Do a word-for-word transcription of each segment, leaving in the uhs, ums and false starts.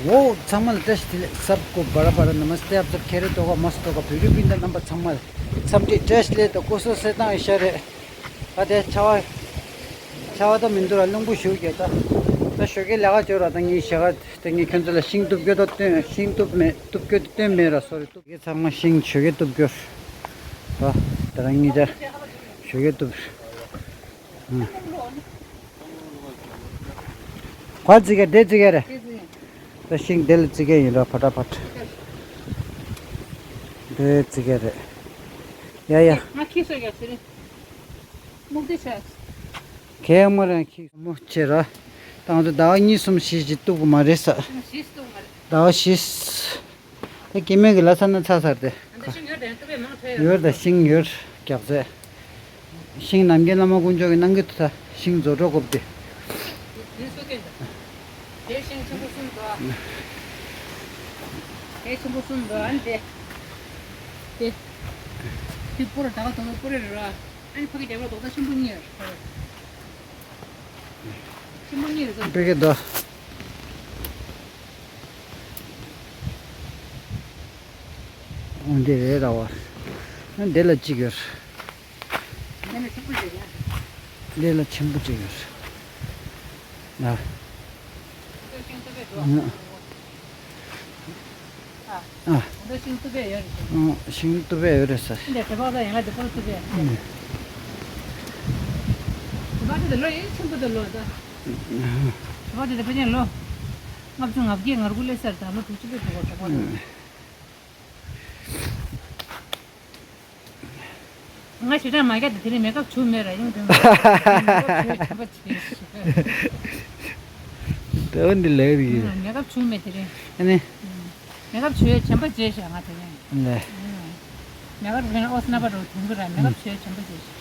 འོ་ཚང་མ་ལ་བཀྲ་ཤིས་བདེ་ལེགས། सबको बड़ा बड़ा नमस्ते, आप सब खैरियत होगा, मस्त होगा। वीडियो पिंडा नंबर ཚང་མ་འཚམས་འདྲི་བཀྲ་ཤིས་བདེ་ལེགས། དང་སྐུ་གཟུགས་གསལ་ཐང་ཡིན་ཤག་རེད། ད་དེ་ཆར་པ་ཆར་པ་ད་མི་འདུག་ར། རླུང་བུ་ཞུགས་རྒྱག་ད། ད་ཞོགས་ཀས་ལས་ཀ་བྱོས་ར། ད་ངས་ཞོགས་ཀ་ད་ངས་ཁྱོད་ཚོ་ལ་ཤིང་གཏུབ་རྒྱུ་ད་སྟོན། ཤིང་གཏུབ་མེད། གཏུབ་རྒྱུ་ད་སྟོན་མེད་ར། སོ་རི་གཏུབ། ངས་ཚང་མ་ཤིང་ཞོགས་ཀས་གཏུབ་རྒྱུ་ར། ད་རང་ཉིད་ཅག་ཞོགས་ཀས་གཏུབ། ཨ། ཁོ་ཙི་གེ་དེ་ཙི་གེ་རེད། ད་ཤིང་དེ་ལ་ཙི་གེ་ཡིན་ར། ཕ་ཏྲ་ཕ་ཏྲ། དེ་ཙི་གེ་རེད། ཡ་ཡ། ང་ཁྱི་སོ་ཡ་ཟེར། མུག་དེ་ཆ། ཁྱེད་མོ་རང་ཁྱི་མོ་ཆེ་ར། ད་ང་ཚོ་ཟླ་བ་གཉིས་གསུམ་བཞི་ཞིག་གཏུབ་གི་མ་རེད་ས། ཟླ་བ་བཞི། ད་སྐྱེ་དམན་གྱི་ལ་ས་ན་ཚ་ཚར་ཏེ། ཡོད་ད་ཤིང་ཡོད་རྒྱག་ཚད། ཤིང་ནམ་མཁའི་བླ་མ་དཀོན་མཆོག་གིས་གནང་གི་འདུག་ད་ཤིང་བཟོ་གྲྭ་དགོས་ཏེ། དེ་སུ་སྟོན་ད། དེ་ཤིང་ཆེན་པོ་གསུམ་འདུག་ཨ། དེ་ཆེན་པོ་གསུམ་འདུག་ཨ་ནི་དེ། དེ། དེ་སྤུ་ར་ད་ག་དོ་ནོ་སྤུ་ར་རེད་ར། ཨ་ནི་ཕ་གི་རྒྱབ་ལ་རྡོག་རྩ་ཆེན་པོ་གཉིས་ཡོད་རེད། ཆེན་པོ་གཉིས་རེད་ཟེར། པེ་ཀེ་དོ། འོན་ཏེ་རེད་ར་བ། ཨ་འདི་ལ་གཅིག་ཡོད་རེད། འདི་ལ་ཆེན་པོ་གཅིག་ཡོད་རེད། ལ། ཨ། ཤིང་ཏུ་བས་ཡོད་རེད་ཟེར། ཨ། ཤིང་ཏུ་བས་ཡོད་རེད་ཟེར། འདི་དེ་བག་ད་ཡང་ལ་དེ་བག་ཏུ་བས། ཨ། དེ་བག་དེ་ལོ་ཡིན་ཆེན་པོ་དེ་ལོ་ད། དེ་བག་དེ་དེ་ཕན་ཆད་ལོ། ལྔ་བཅུ་ང་བརྒྱད་ང་དགུ་ལས་ཟེར་ད་ལོ་དྲུག་ཅུ་ལས་དྲུག་གོ་དེ་བག་དེ། ང་ཞེ་དྲག་མ་རྒྱག་དེ་དེ་རིང་མེ་ཀབ་བྱུག་མེད་ར། ཡོང་དོན་མེད་ཀབ་བྱུག་དྲན་པ་བྱས། ད་འོ་འདི་ལས་རིགས། མེ་ཀབ་བྱུག་མེད་དེ་རིང་། ཨ་ནི། མེ་ཀབ་བྱུག་དྲན་པ་བྱས་ཤག་ང་དེ་རིང་། ལས། མེ་ཀབ་རྒན་ཨོ་སྣ་པ་རུ་དུང་གི་ར་མེ་ཀབ་བྱུག་དྲན་པ་བྱས་ཤག་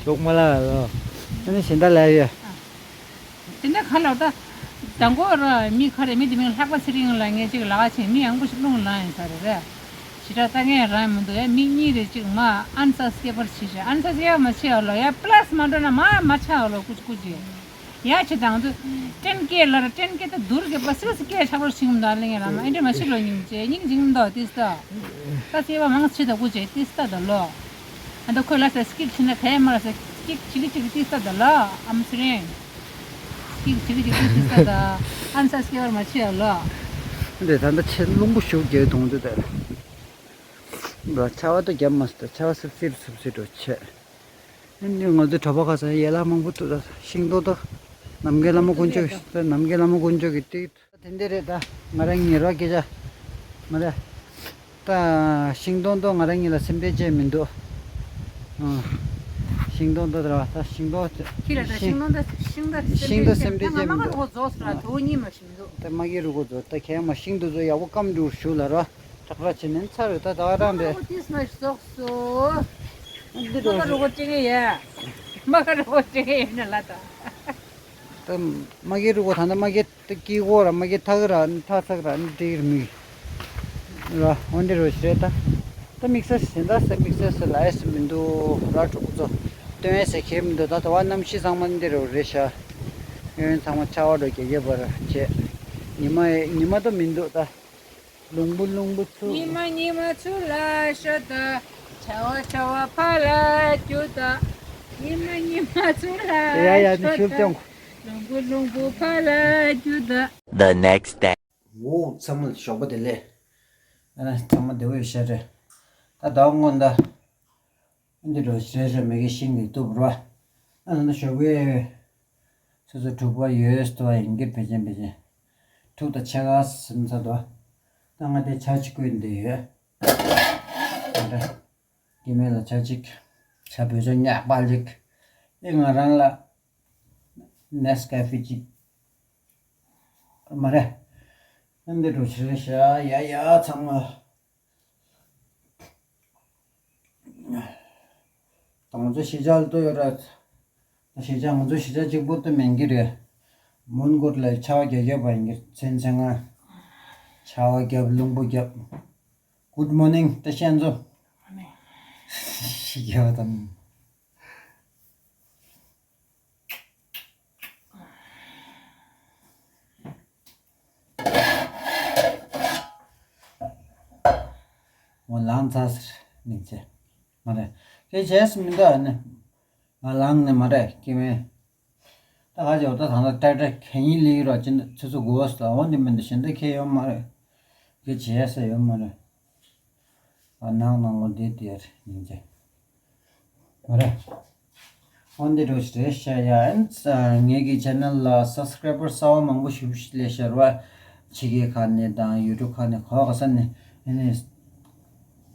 ཇོག་མ་ལ་ལོ། ཨ་ནི་གཞན་དག་ལས་ཡོད། དེ་འདྲ་ག་ལ་ད། དང་པོ་ར་མི་ཁ་རེ་མི་དེ་མིན་ལྷག་པ་ཚེ་རིང་ལ་ངས་ཅིག་ལ་ཆེན་མི་ཡང་པོ་ཞིག་རླུང་ལངས་ཡིན་ས་རེད་ར། ཞེ་དྲག་ལྟ་མཁན་རང་མི་འདུག་ཡ། མི་གཉིས་རེ་ཅིག་མ་ཨན་ས་སྐྱེ་བར་བྱེད་ཤག་ཨན་ས་སྐྱེ་བ་མ་བྱེད་ཡ་ལོ་ཡ། པ་ལ་སི་མ་འགྲོ་ན་མ་མ་ཆགས་ཡ་ལོ་ཀུ་ཅི་ཀུ་ཅི། ཡ་ཆེ་དང་དུ། ཏྲེན་ཀེ་ལ་ར་ཏྲེན་ཀེ་ད་དུར་གེ་པ་སི་ལ་སི་ཀེ་ཆགས་པར་ཤིང་མདའ་ལེང་ཡ་ལ་མ་ཨེ་འདྲ་མ་ཤི་ལོ་སྙིང་རྗེ་སྙིང་འཇིང་མདོ་ཏིས་ད། ད་སྐྱེ་བ་མང་ཆེ་ད་ཀུ་ཅི་ཏིས་ད་ད་ལོ། ཨ་ད་ཁོས་ལ་ས་སྐྱིད་ཕྱིན་ན་ག་ཡ་མ་ལ་ས་སྐྱིད་ཅི་གི་ཅི་གི་ཏིས་ད་ད་ལོ་ཨམ་སི་རེང་། ཅིག་ཅིག་ཅིག་ཅིག་ཅིག་ད་ཨན་ས་སྐྱེ་བར་མ་བྱེད་ཡ་ལོ། འདི་ད་ལྟ་ཆེ་རླུང་བུ་ཞུགས་རྒྱུའི་དུང་དུ་དེར། འགྲོ་ཆར་པ་ཏོ་རྒྱབ་མ་སོང་། ཆར་པ་སིབ་སིབ་སིབ་སིབ་འགྲོ་བྱེད། ཨ་ནི་ང་ཚོའི་གྲྭ་པ་ཁ་སང་ཡན་ལག་མང་པོ་འདུག་ད་ཤིང་ཏོག་ཏོ། ནམ་མཁའི་བླ་མ་དཀོན་མཆོག་གི་ད་ནམ་མཁའི་བླ་མ་དཀོན་མཆོག་གི་ཏིག་དེ་འདི་རེད་ད། ང་རང་ཉིད་རོགས་སྐད་ཆ། མ་རེད། ད་ཤིང་སྡོང་དང་ང་རང་གཉིས་ལ་སེམས་ཁྲལ་བྱས་མི་འདུག་ཨ། ཤིང་སྡོང་དང་ར་ད་ཤིང་སྡོང་། ཁྱི་ལ་ད་ཤིང་སྡོང་ད་ཤིང་ད་ཤིང་ད་སེམས་ཁྲལ་བྱས་མི་འདུག་ང་མ་ག་རུ་གོ་རྫོགས་སུ་ར་དོ་གཉིས་མ་ཤིང་འདུག་ད་མ་གི་རུ་གོ་རྫོགས་ད་ཁྱེད་མ་ཤིང་དུ་རྫོགས་ཡག་པོ་སྐམ་འགྲོ་ཞུ་ལ་ར་ཁྲག་ཁྲག་བྱས་ནས་ཚར་རེད་ད་ད་རང་རེད། ཏིས་མ་རྫོགས་སོ། འདི་མ་ག་རུ་གོ་ཅི་གི་ཡ། མ་ག་རུ་གོ་ཅི་གི་ཡ་ན་ལ་ད། ད་མ་གི་རུ་གོ་ད་ན་མ་གི་ད་ཀི་ཀོ་ར་མ་གི་ཐག་ར་ཐག་ཚག་ར་འདིར་མི་ར་འོན་ཏེ་རོ་ཤི་རེད་ད། ད་དམིགས་བསལ་ཟིན་ད་ཟེར་དམིགས་བསལ་ཟེར་ལ་ཨེ་སི་མི་འདུག་ར་གྲོགས་ཚོ། སྟོན་ཨེ་ཟེར་ཁྱེར་མི་འདུག་ད་ད་བ་གནམ་གཤིས་ཚང་མ་འདི་རུ་རེད་ཤག་གཡོན་ཚང་མ་ཆར་པ་འགྲོ་རྒྱ་རྒྱ་བར་བྱེད། ཉི་མ་ཉི་མ་ད་མི་འདུག་ད། རླུང་བུ་རླུང་བུ་ཚུ། ཉི་མ་ཉི་མ་ཚུར་ལ་ཤོད་ད། ཆར་པ་ཆར་པ་ཕར་ལ་རྒྱུག་ད། ཉི་མ་ཉི་མ་ཚུར་ལ་ཡ་ཡ་འདི་ཤོད་ཤུབ་ད། ཀྱང་། རླུང་བུ་རླུང་བུ་ཕར་ལ་རྒྱུག་ད། The next day. འོ་ཚང་མ་ལ་ཞོགས་པ་བདེ་ལེགས། ཨ་ནི་ཚང་མ་བདེ་པོ་ཡོད་ཤག་རེད། ད་ཟླ་བ་སྔོན་ད། འདི་འགྲོ་རེ་རེ་མེ་གི་ཤིང་གི་གཏུབ་རོ། ཨ་ནི་ཞོགས་པའི་སོ་སོ་དྲུག་པ་ཡོད་སྟོ་ཡིན་གྱི་བེ་ཅན་བེ་ཅན། དྲུག་དང་ཕྱེད་ཀ་ཟིན་ཚར་དོ། ད་ང་དེ་ཆ་གཅིག་བསྐོལ་འདི་ཡོད། ད་ལྟ་སྐྱེ་དམན་ལ་ཆ་གཅིག་ཆ་བོད་ཆ་ཉག་པ་གཅིག་ཨེ་ང་རང་ལ་ནེས་ཀ་ཧྥེ་གཅིག་མ་རེད། ཨ་འདི་འགྲོ་ཕྱིར་ཤ་ཡ་ཡ་ཚང་མ། ང་ཚོ་གཞིས་ཆགས་ལ་ལྟོས་ཡོད་ར། གཞིས་ཆགས་ང་ཚོ་གཞིས་ཆགས་གཅིག་པོ་ལྟོས་མིན་གྱི་རེད། མོན་གྷོ་ལ་ཆར་པ་རྒྱག་རྒྱག་པ་ཡིན་གྱི་མཚན་མཚན་ང་། ཆར་པ་རྒྱབ་རླུང་བུ་རྒྱབ། Good morning ད་ཤན་ཚོ། ཤི་རྒྱག་དང་། ལངས་ཚར་ཟེར་ནས་བྱས། མ་རེད། དེ་བྱས་སུ་མི་འདུག་ཨ་ནི། ང་ལངས་ནས་མ་རེད་སྐྱེ་དམན། ད་ག་ཅེ་འོ་ད་ད་ད་ཏྲ་ཏྲ་གད་སྙིགས་ལི་རོ་ཅི་འདྲ་ཚོད་ཚོད་དགོས་ཟེར་འོ་འདི་མི་འདུག་གཞན་དག་ཁྱེད་ཡོད་མ་རེད། དེ་བྱས་ས་ཡོད་མ་རེད། ཨ་ནང་ནང་ལོ་འདི་དེར་ཡིན་ཅེ། མ་རེད། འོ་འདི་འགྲོ་ཞིག་རེད་ཤག་ཡ། ཨན་ས་ངེད་ཀྱི་ཆེ་ནལ་ལ་སབ་སི་ཀ་རའི་བར་གསར་བ་མང་པོ་ཞིག་སླེབས་ཤག་ར། ཕྱི་རྒྱལ་ཁག་ནས་དང་ཡུ་ཊུབ་ཁག་ནས་ག་བ་ག་ས་ནས་ཨ་ནི།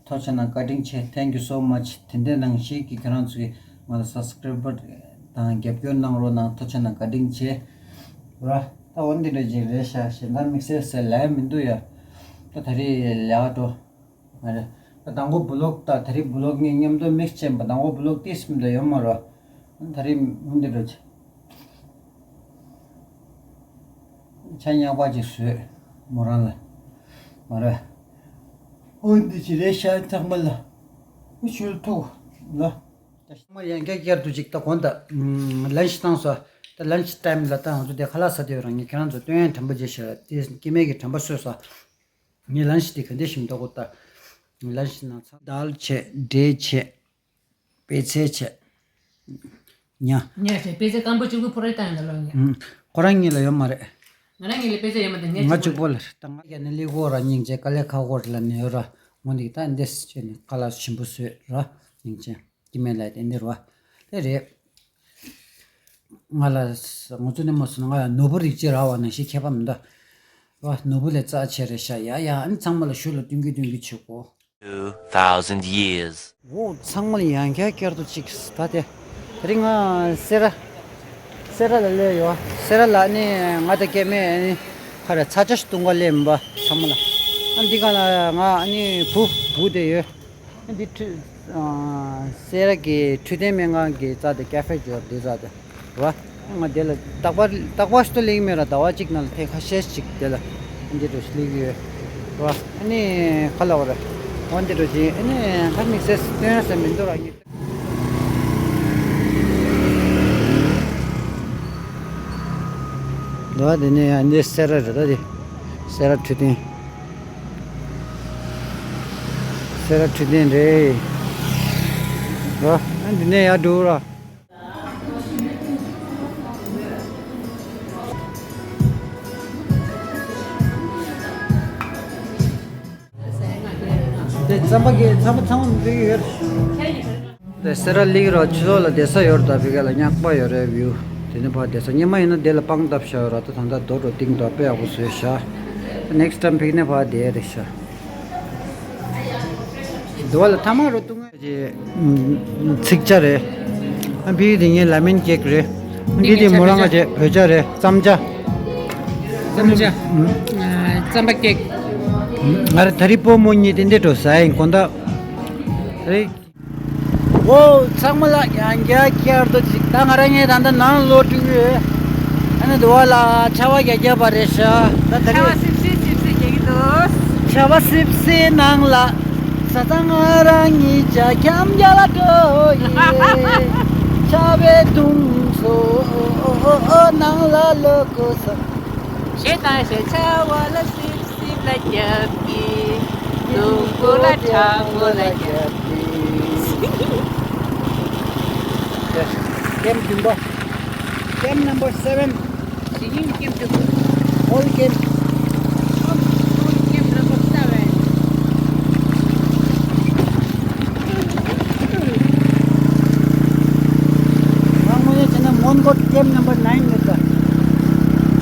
ཐུགས་རྗེ་གནང་བཀའ་དྲིན་ཆེ། Thank you so much། དེ་འདྲའི་ནང་བཞིན་གྱི་ཁྱེད་རང་ཚོ་གིས་ང་ལ་སབ་སི་ཀ་རའི་བར་དང་རྒྱབ་སྐྱོར་གནང་རོགས་གནང་། ཐུགས་རྗེ་གནང་བཀའ་དྲིན་ཆེ། ར། ད་འོ་འདི་འདྲ་ཅིག་རེད་ཤག་གཞན་དག་དམིགས་བསལ་ཟེར་ལབ་ཡ་མི་འདུག་ཡ། ད་ད་རེས་ལས་ཀ་འགྲོ། ང་རེ། ད་དང་པོ་བུ་ལོག་ད་ད་རེས་བུ་ལོག་ངས་མཉམ་དུ་མིག་ཅན་པ་དང་པོ་བུ་ལོག་ཏིས་མི་འདུག་ཡོད་མ་རོ། ད་རེས་མུ་འདི་འགྲོ་ཆ། ཆ་ཉག་པ་ཅིག་བཟོས། མོ་རང་ལ། མ་རེད། ཨོ་འདི་ཅི་རེད་ཤག་ཚང་མ་ལ། ཨུ་ཆུ་ཐུག་ལ། ད་ཚང་མ་ཡང་བསྐྱར་བསྐྱར་དུ་ཅིག་ད་གོང་ད། ལན་ཅི་བཏང་སོ། ད་ལན་ཅི་ཊའིམ་ལ་ད་ང་ཚོ་དེ་ཁ་ལག་ཟ་དུས་རང་ཉིད་ཁྱེད་རང་ཚོ་སྟོན་ཡ་དྲན་པ་བརྗེད་ཤག་དེ་སྐྱེ་དམན་གྱི་དྲན་པ་གསོས་སོ། ངས་ལན་ཅི་དེ་ག་འདྲ་ཞིག་འདུག་གོ་ད། ལན་ཅི་ན་ཚ་དལ་ཆེ་འདྲེ་ཆེ། པེ་ཚེ་ཆེ། ཉ། ཉ་ཆེ་པེ་ཚེ་སྐམ་པོ་གཅིག་པུ་ཕོ་རེ་བཏང་ཡོད་ད་ལོ་ངས། ཨུམ། ཁོ་རང་གཉིས་ལ་ཡོད་མ་རེད། ང་རང་གཉིས་ལ་པེ་ཚེ་ཡོད་མ་རེད་ངས་ང་གཅིག་པོ་ལ་ད་ང་རྒྱ་ནི་ལི་གོ་ར་སྙིང་རྗེ་དཀའ་ལས་ཁག་གོ་ར་ལ་ནི་ཡོད་ར། ངོ་འདི་ད་འདི་ཟེར་ནས་དཀའ་ལས་ཆེན་པོ་བཟོས་ར། སྙིང་རྗེ། སྐྱེ་དམན་ལ་དེ་འདི་ར། དེ་རེད། ང་ལ་ང་ཚོ་ནི་མ་སོང་ང་ལ་ནོར་བུ་རིགས་གཅིག་ར་བ་ནང་བཞིན་ཁྱད་པར་མི་འདུག་བ། ནོར་བུ་ལས་རྩ་ཆེ་རེད་ཤག་ཡ་ཡ་ཨ་ནི་ཚང་མ་ལ་ཞུ་ལ་སྟོན་གི་སྟོན་གི་བྱེད་གོ། Two thousand years. འོ་ཚང་མ་ལ་ཡང་བསྐྱར་བསྐྱར་དུ་ཅིག་ད་དེ། དེ་རིང་ང་སེ་ར། སེ་ར་ལ་སླེབས་ཡོད། སེ་ར་ལ་ནི་ང་དང་སྐྱེ་དམན་ནི་ཁ་ར་ཚ་ཆ་ཞིག་བཏུང་ག་སླེབས་མ་པ་ཚང་མ་ལ། ཨ་འདི་ག་ལ་ང་ཨ་ནི་བུ་བུ་དེ་ཡོད། འདི་འཕྲུལ། སེ་ར་གི་འཕྲོད་བསྟེན་སྨན་ཁང་གི་རྩ་དེ་ཀ་ཧྥེ་འབྱོར་འདི་རྩ་དེ་ར། ང་དེ་ལ་རྟག་པར་རྟག་པར་ཞིག་ཏུ་ལེགས་མེད་ར་ཟླ་བ་གཅིག་ནང་ལ་ཐེངས་ཁ་ཤས་ཅིག་དེ་ལ་འདི་འགྲོ་ཞིག་ལེགས་ཡོད་ར། ཨ་ནི་ཁ་ལ་བ་ར། འོ་འདི་འགྲོ་ཅིག་ཨ་ནི་ཁ་མིག་སེར་སྟོན་ས་མི་འདུག་ར། ལོ་དེ་ནས་ཡང་འདི་སེ་ར་རེད་ད་དེ། སེ་ར་འཕྲོད་བསྟེན། སེ་ར་འཕྲོད་བསྟེན་རེད། ལོ་ཨ་འདི་ནས་ཡར་འགྲོ་ར། དེ་རྩམ་པ་གི་རྩམ་པ་ཚང་མ་འདི་ཡོད། དེ་སེ་ར་ལིག་ར་ཆུ་ལོག་ལ་བསྡད་ས་ཡོད་རེད་ད། ཕ་གི་ལ་ཉག་པ་ཡོད་རེད་བིའུ། དེ་ནས་ཕར་བསྡད་ས་སྔོན་མ་ཡིན་ན་དེ་ལ་པང་བཏབ་བཞག་ཡོད་ར། ད་ད་ལྟ་རྡོ་རུ་ཏིང་རྡོ་དཔེ་ཡག་པོ་བཟོས་ཤག་ནེག་སི་ཊའིམ་ཕ་གི་ནས་ཕར་བསྡད་རེད་ཤག་དེ་བ་ལ་ཐ་མག་རུ་བཏུང་ངེ་ཅེ། ཚིག་ཇ་རེད། ཨ་ཕ་གི་དེ་ངའི་ལ་མིན་ཀེག་རེད། འདི་དེ་མོ་རང་ང་ཅེ་བོད་ཇ་རེད་རྩམ་ཇ། རྩམ་ཇ། རྩམ་པ་ཀེག་ང་རེ་ད་རི་པོ་མོ་གཉིས་དེ་འདྲས་འགྲོ་ཟ་ཡིན་དགོང་དག་རེད། འོ་ཚང་མ་ལ་ཡང་བསྐྱར་བསྐྱར་དུ་ཅིག་ད་ང་རང་ངའི་ད་ལྟ་ནང་ལོག་འགྲོ་གི་ཡོད། ཨ་ནི་དུ་བ་ལ་ཆར་པ་རྒྱག་རྒྱག་པ་རེད་ཤག་ད་ད་ཆར་པ་རེད། སིབ་སིབ་སིབ་སིབ་རྒྱག་གི་འདུག་ཆར་པ་སིབ་སིབ་ནང་ལ་ས་ཚང་ང་རང་གཉིས་ཆ་འཁྱམ་རྒྱག་ལ་འགྲོ་ཡི་ཆར་པའི་དུང་སོ་ནང་ལ་ལོག་གོ་ས། ཞེས་དང་ཞེས་ཆར་པ་ལ་སིབ་སིབ་ལ་རྒྱབ་ཀྱི། སྡུག་པོ་ལ་དྲག་པོ་ལ་རྒྱབ་ཀྱི། ཀེམ་བདུན་པ། ཀེམ་number seven། ཇི་ཡིན་ཀེམ་བདུན་པ། ཨོལ་ཀེམ། ཨོལ་ཀེམ་number seven། ང་དངོས་གནས་བྱས་ན་མོན་གྷོ་ཀེམ་number nine ནས་ད།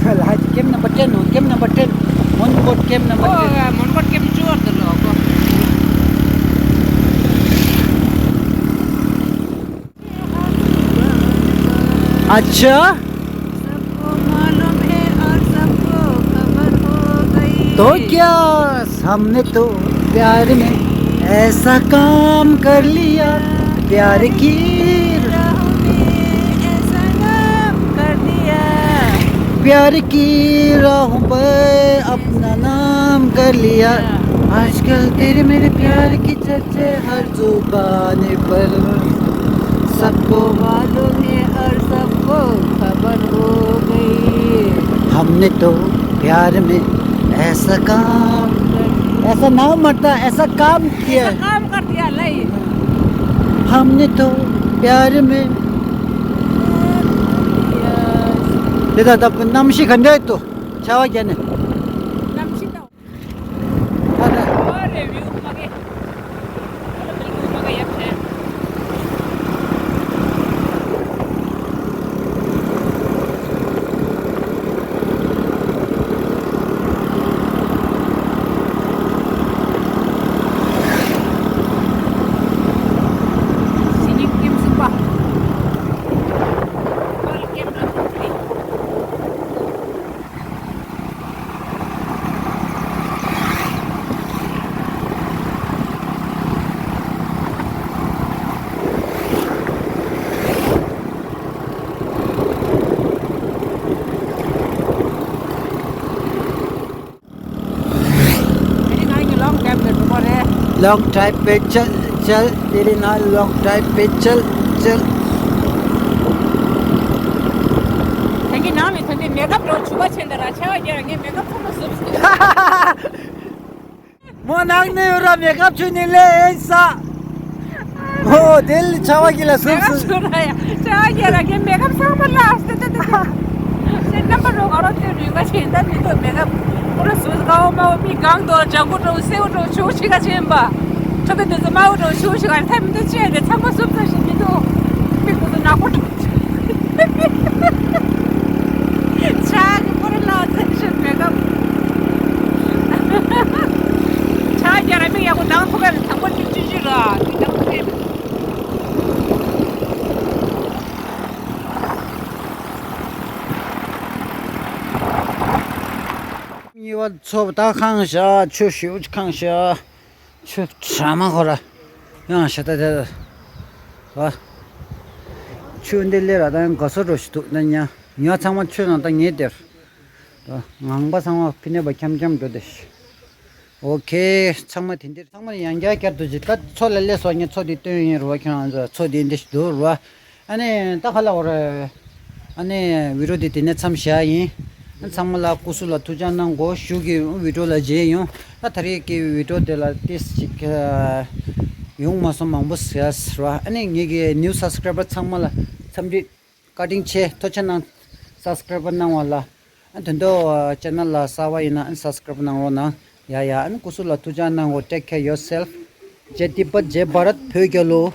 ཁ་ལ་ཧ་ཅི་ཀེམ་number ten ནོ། ཀེམ་number ten། མོན་གྷོ་ཀེམ་number ten། ཨོ་མོན་གྷོ་ཀེམ་བཅུ་བར་དུ་ལོག་གོ། अच्छा। सबको मालूम है और सबको खबर हो गई। तो क्या सामने तो प्यार में ऐसा काम कर लिया, प्यार की राहों में ऐसा नाम कर दिया। प्यार की राहों पर अपना नाम कर लिया। आजकल तेरे मेरे प्यार की चर्चा हर जुबान पर। सबको मालूम है और सबको खबर हो गई। हमने तो प्यार में ऐसा काम ऐसा नाम मरता, ऐसा काम किया। ऐसा काम कर दिया, ले। हमने तो प्यार में। དེ་ད་ད་གནམ་གཤིས་ག་འདྲ་འདུག་ཆར་པ་བརྒྱབ་ནས། གནམ་གཤིས་དང་། ད་ད། ཨོ་རེ་བིའུ་མ་གི། ཨོ་རེ་བིའུ་མ་གི་ཡབ་ཆེན། སི་ནིག་ཀེམ་སུམ་པ། ཀེམ་ར་ཐུག་ཏི། Long drive पे चल, चल, तेरे नाल long drive पे चल, चल। དེ་གི་ནང་ནས་ཐོན་ཏེ་མེ་ཀབ་འགྲོ་བྱུག་པ་ཆེན་དེ་ར་ཆར་པ་རྒྱག་ངས་མེ་ཀབ་ཚང་མ་བཟོས་སོང་། མོ་ནང་ནས་ཡོད་ར་མེ་ཀབ་བྱུག་ནས་ལས་ཨེ་ས། ཨོ་དེ་ལ་ཆར་པ་གི་ལ་མེ་སུབ་ཀབ་སུབ། བྱུག་ར་ཡ་ཆར་པ་རྒྱག་ར་ངས་མེ་ཀབ་ཚང་མ་ལ་སྟེ་ཏེ་ཏེ་ཏེ། ཤེས་རྣམ་པ་རོ་ག་རོ་ཏེ་རུས་པ་ཆེན་ད་མི་ཐོབ་མེ་ཀབ་ཁོ་ར་སུབ་དཀའ་བ་མ་བོ་མི་གང་དོ་ལྗང་གུ་འགྲོ་སེའུ་འགྲོ་ཆུ་ཤི་ག་ཆེན་པ། ཁྲོ་བའི་དུས་སུ་དམར་པོ་འགྲོ་ཆུ་ཤི་ག་ཐ་མི་དུ་ཆེ་རེ་ཚང་མ་སུབ་ཚ་ཞིག་མི་འདུག་མི་དུས་སུ་ནག་པོ་འགྲོ། ཆག་པོ་རེ་ལ་ཚན་ཤེས་མེད་གམ། ཆག་རྒྱ་ར་མི་ཡག་པོ་དང་ཐུག་ག་ལ་དང་པོ་ཅིག་ཅི་ཅི་ར་མི་དང་ཐུག་ག་གཉིས་པ་ཚོ་ད་ཁང་ཤ་ཆུ་ཤིའུ་ཁང་ཤ། ཆུ་ཁྲ་མ་ཁོ་ར། ཡང་ཤ་ད་ད་ད། ཆུ་འདི་ལས་ར་ད་ཡང་ག་སོ་འགྲོ་ཞིག་འདུག་ད་ཉ་ཉ་ཚང་མ་ཆུ་ནང་ད་ཉལ་དེར། ངང་པ་ཚང་མ་ཕི་ནས་པ་འཁྱམ་འཁྱམ་འགྲོ་དེ། ཨོ་ཁེ། ཚང་མ་དེ་འདིར་ཚང་མ་ཡང་བསྐྱར་དུ་ཅི་ད་མཚོ་ལ་སླེབས་སོང་ངས་མཚོ་དེ་སྟོན་ཡིན་རུ་བ་ཁྱོད་རང་ཚོ་མཚོ་དེ་འདི་ཞིག་འདུག་རུ་བ། ཨ་ནི་ད་ཁ་ལ་འོ་རེད། ཨ་ནི་བི་ཌིའོ་འདི་དེ་ནས་མཚམས་བཞག་ཡིན། ཨ་ཚང་མ་ལ་སྐུ་གཟུགས་ལ་ཐུགས་ཅག་གནང་གོ་ཞུ་གི་བི་ཌིའོ་ལ་མཇལ་ཡོང་། ད་ད་རེས་ཀྱི་བི་ཌིའོ་དེ་ལ་ཏིས་ཅིག་ཡོང་མ་སོང་མང་པོ་ཟེར་ར། ཨ་ནི་ངེད་ཀྱི་ནིའུ་སབ་སི་ཀ་རའི་བར་ཚང་མ་ལ་འཚམས་འདྲི་བཀའ་དྲིན་ཆེ་ཐུགས་རྗེ་གནང་། སབ་སི་ཀ་རའི་བར་གནང་བ་ལ། ཨ་དོན་དུ་ཅེ་ནལ་ལ་གསར་བ་ཡིན་ན་ཨ་སབ་སི་ཀ་རའི་བར་གནང་རོགས་གནང་། ཡ་ཡ། ཨ་ནི་སྐུ་གཟུགས་ལ་ཐུགས་ཅག་གནང་གོ། Take care yourself. Jai Tibetan, Jai Bharat, བོད་རྒྱལ་ལོ།